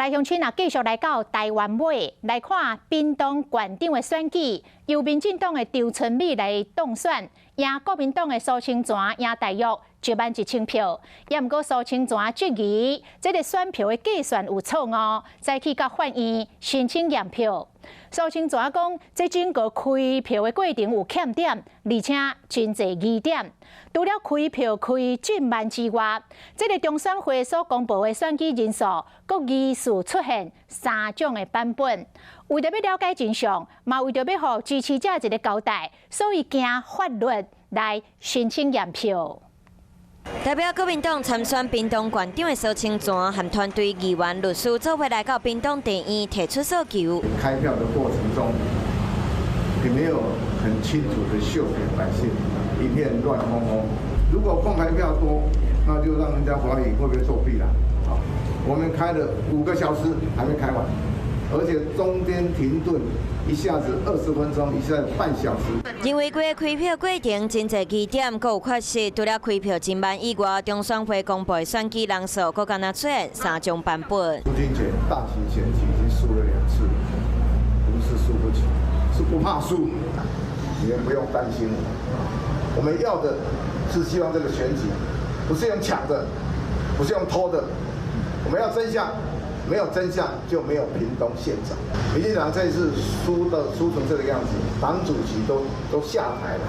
來鄉親啊，繼續來到台灣尾來看屏東縣長的選舉，由民進黨的張春美來當選，贏國民黨的蘇清泉贏大約11,000票。也毋過蘇清泉質疑這个選票的計算有錯誤，再去共法院申請驗票。蘇清泉講，這整個開票的過程有欠點，而且真濟疑點。除了開票開進慢之外，這个中選會所公布的選舉人數，閣疑似出現三種的版本。為著欲了解真相，嘛為著欲予支持者一个交代，所以行法律來申請驗票。代表國民黨參選屏東縣長的蘇清泉和團隊議員、律師做伙來到屏東地院提出訴求。開票的過程中，也沒有很清楚的秀給百姓，一片亂哄哄。如果空白票多，那就讓人家懷疑會不會作弊啦。我們開了5個小時還沒開完，而且中間停頓，一下子20分鐘，一下子半小時。認為規个開票過程真濟疑點，閣有缺失。除了開票真慢以外，中選會公布選舉人數，閣敢若出現三種版本。朱俊傑大型選舉已經輸了兩次，不是輸不起，是不怕輸。你們不用擔心我，我們要的是希望這個選舉不是用搶的，不是用偷的，我們要真相。沒有真相就沒有屏東縣長。民進黨這次輸的輸成這個樣子，黨主席都下台了，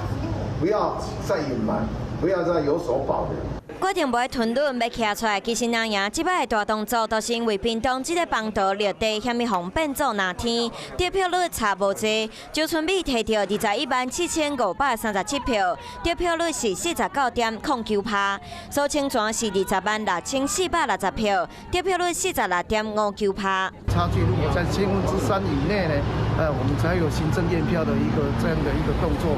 不要再隱瞞，不要再有所保留。決定無愛吞忍，欲徛出來，其實人贏這擺的大動作，都是因為屏東這个枋桃綠地，啥物予變做藍天，得票率差無濟。周春美提著217,537票，得票率是49.09%。蘇清泉是206,460票，得票率46.59%。差距如果在3/10以內呢，我們才有行政驗票的一個這樣的一個動作，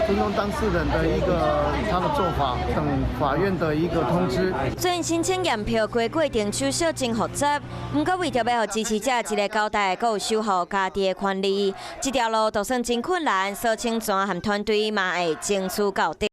尊重當事人的一個他的做法，等法院的一個通知。雖然申請驗票過過程手續真複雜，毋過為著欲予支持者一个交代，閣有守護家己的權利，這條路就算真困難，蘇清泉和團隊嘛會爭取到底。